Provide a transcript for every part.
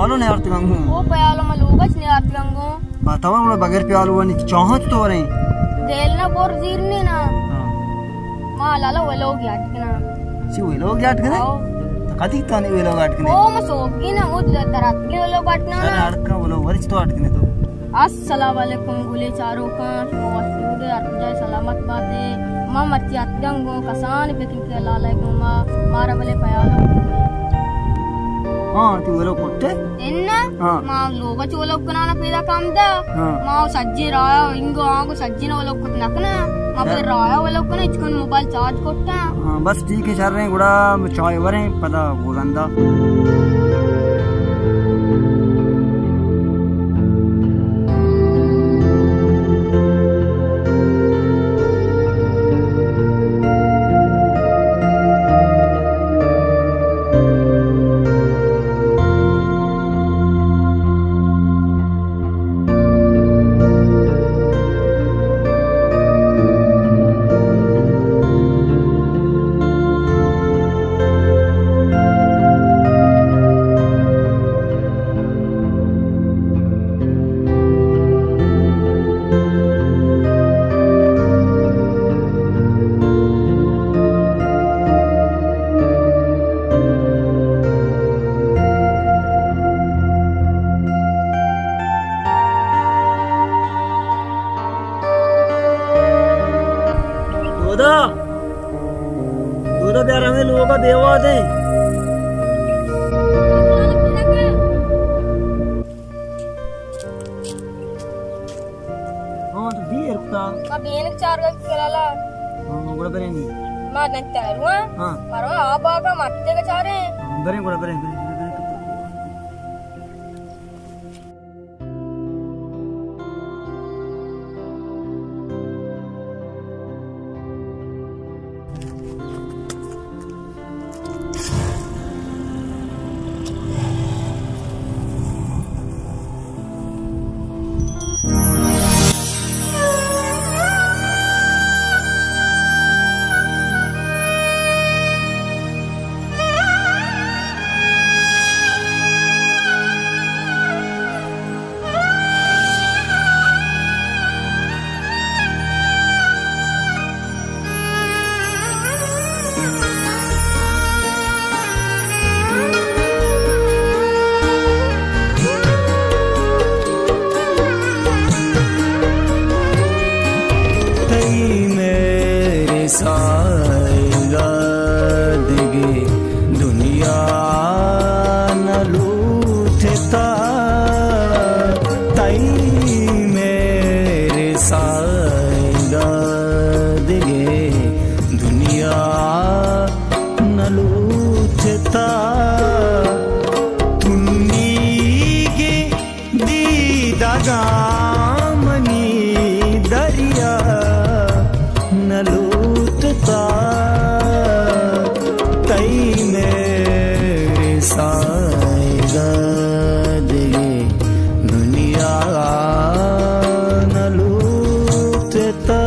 پیالو نیارتگاں گوں۔ او پیالو ما لوگا چ نیارتگاں گوں۔ ما تو گڑا بغیر پیالو انی چاہاں چطور ہیں؟ دل نہ بر زیر نے نا۔ ہاں۔ ما لالا ولوگ یاد کنا۔ چی ولوگ یاد کنے؟ او۔ تو کدی تو نے ولوگ یاد کنے؟ او ما سوگی نا، او درات کے ولوگ یاد کنا۔ سر اڑکا ولوگ ورچ تو یاد کنے تو۔ السلام علیکم گلیں چاروکاں، شما وش بوت ئے، ہر کجا سلامت بات ئے۔ ما مرچی اتکگاں گوں کسانیں پکنکے ءَ، لالا ءِ گوما، مارا بلے پیالو۔ ہاں، تو ولو کٹے؟ اناں، ہاں۔ ما لوگ ءَ چہ ولو کناں نا پیداک ہمدا۔ ہاں۔ ما سجیں راہ ءَ انگو آنگو سجیں ولو کت نہ کناں۔ ما پہ راہ ءَ ولو کناں، اچ کن موبائل چارج کٹاں۔ ہاں، بس ٹھیک ہے، شر ہیں، گڑا چائے وریں، پدا گوزندہ۔ دودا، دودا بیار ہمیں لوگا بے وادیں۔ ہاں، تو بیر کتا۔ ما بینک چار گا کلالا۔ ہاں، گڑا بریں نی۔ ما نہ تیرواں۔ ہاں۔ مروا آپ آگا ماتی دے چارے۔ ہاں، بریں گڑا بریں، بریں، بریں، بریں۔ تئی مہر ءِ ساہگ ءَ دگہ دنیا نہ لوٹتا، تئی مہر ءِ ساہگ ءَ دگہ دنیا نہ لوٹتا۔ تنیگیں دیدگاں منی دریا نہ لوٹتا، تئی مہر ءِ ساہگ ءَ دگہ دنیا نہ لوٹتا۔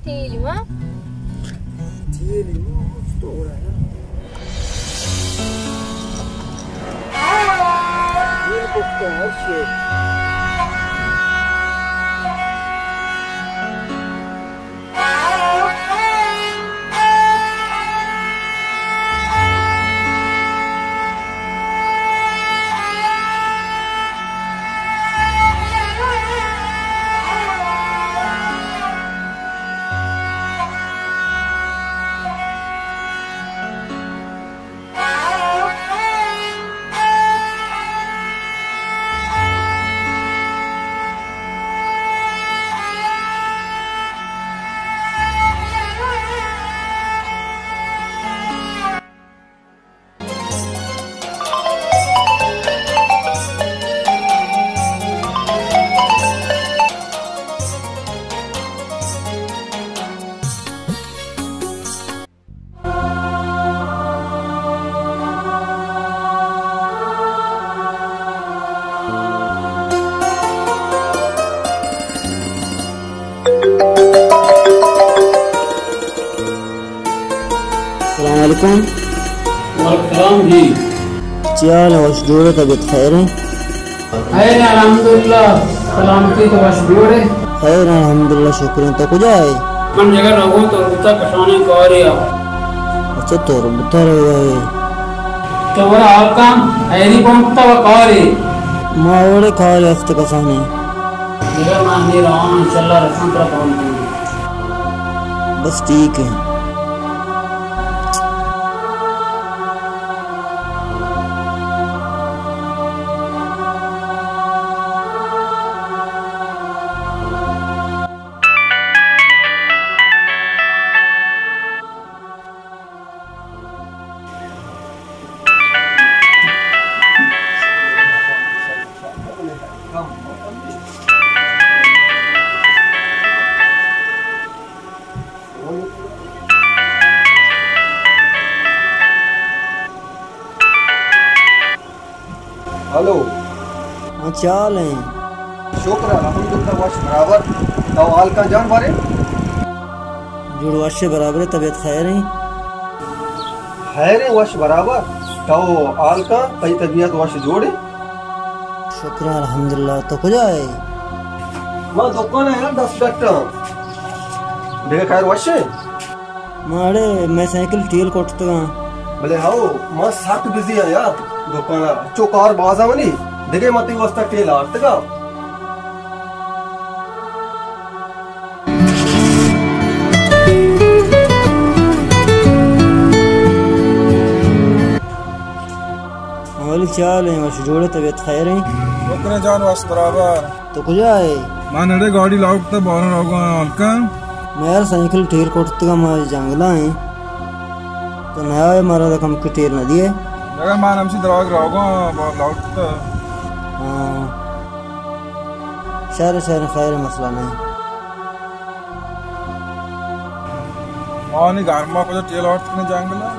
تیلی ما. تیلی ما، تو رہا. یہ پختہ ہر شے. السلام علیکم. وعلیکم السلام جی. چی حال ہے؟ وش جوڑ ئے؟ طبیعت خیر ہے؟ خیر ہے، الحمدللہ. سلامتی، تو وش جوڑ ئے؟ خیر ہے، الحمدللہ، شکر ہے. تو کجا ئے؟ من جگہ رہو تو روتا کسانے کارے آ. اچھا، تو روتا رہو ئے. تو ورا حال کن، خیری کن، تو کارے؟ ما وڑے کارے است کسانے. جگہ من ہمے رواں، انشاءاللہ رساں ترا فون کناں. بس ٹھیک ہے. ہلو. ہاں، چی حال ہیں؟ شکر الحمدللہ، وش برابر. تو حال کن جان بارے؟ جوڑ وش برابر، طبیعت خیر ہیں؟ خیر ہیں، وش برابر. تو حال کن، تئی طبیعت وش جوڑ ہے؟ شکر الحمدللہ. تو کجا ئے؟ ما دکان ءَ یار، دست ڈٹ آں. دگہ خیر وش ئے؟ ما اڑے مئے سائیکل ٹیل کٹتگاں. بلے ہو، ما سک بزی آں یار دکان ءَ. چو کار باز آں منی، دگہ ما تئی واسطہ ٹیل آرتگاں. اولی چی حال ہیں؟ وش جوڑ ئے؟ طبیعت خیر ہیں؟ شکر جان، وش برابر. تو کجا ئے؟ من اڑے گاڑی لاؤ کتا، بارہ روگا ہلکا. ما یار سائیکل ٹیل کٹتگا، ما جنگلا ہیں. تو نیا ئے، مارا کم کی ٹیل نہ دیئے. جگہ من ہمشی دراگ روگا، بار لاؤ کتا. ہاں. شہر، شہر خیر، مسئلہ نہیں. آنی گرما کجا ٹیل آرت کنے جنگلا.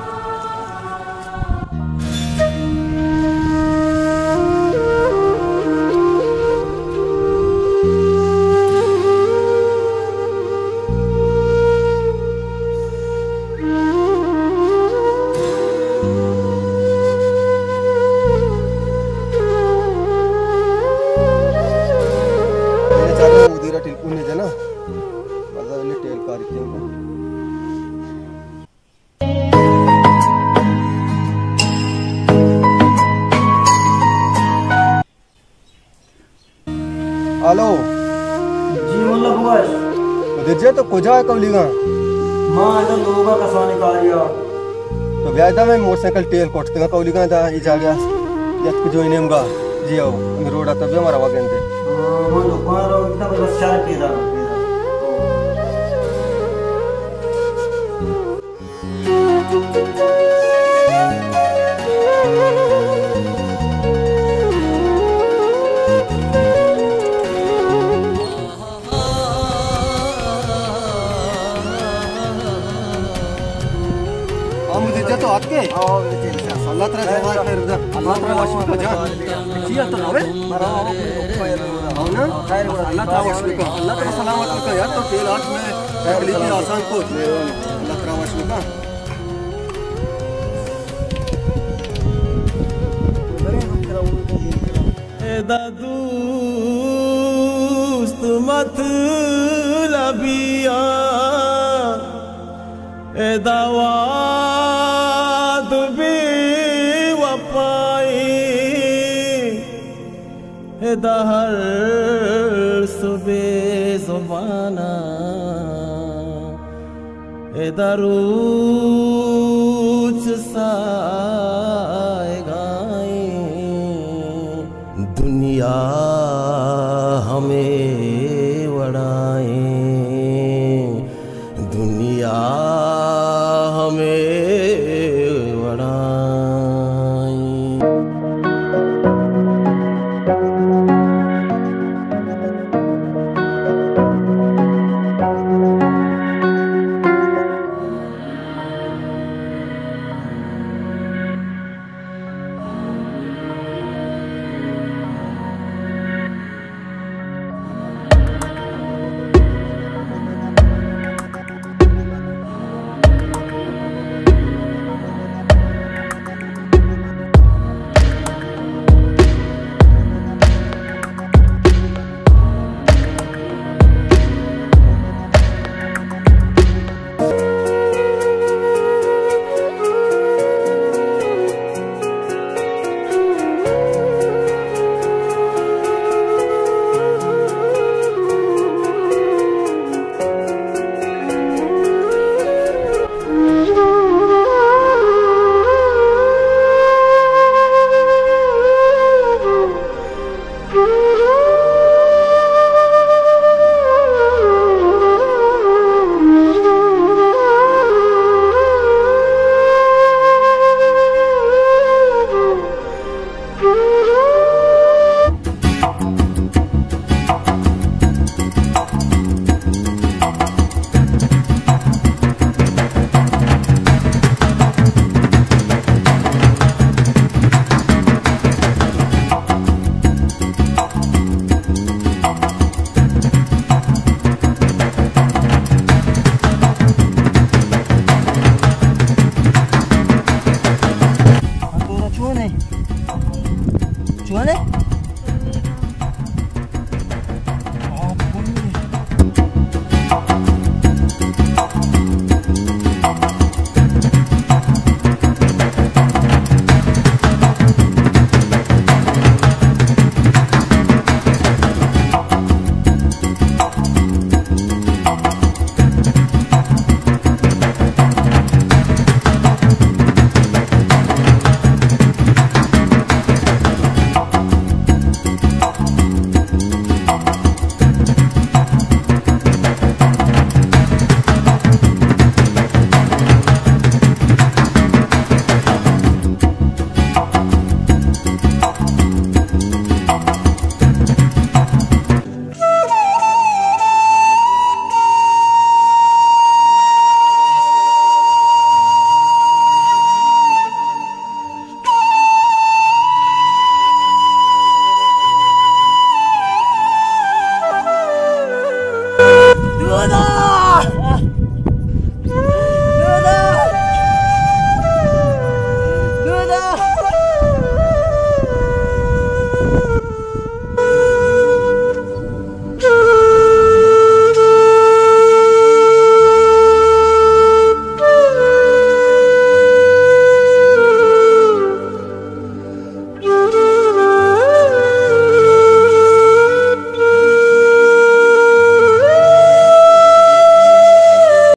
میرے چاروں ادھر ٹیل کون نہیں جانا. مزہ لے ٹیل کاری کیوں کو. ہلو. جی ملا بگوش. ادھر جے تو کجا ئے کولیگاں؟ ما ادا لوگا کسانی کاریا. تو بیا ادا، مئے موٹر سائیکل ٹیل کٹتگا کولیگاں دا ای جاگہ. یتک جوئی نیمگا. جی او، ہمیں روڈا تو بیا مارا وگندے. ہاں، ما دکان رو کتا، بس چار پیدا. ہم دیجا تو آتکے؟ اللہ ترا جزائے خیر بدا. اللہ ترا وش بکا جان. چیا تو روے؟ ہو نا؟ اللہ ترا وش بکا. اللہ ترا سلامت بکا یار، تو ٹیل آرت میں تکلیفی آسان کت۔ اللہ ترا وش بکن۔ ادا دوست مطلبی آ، ادا وعد بے وفائی، ادا ہر سبے زبانا، ادا روچ سائگائیں دنیا۔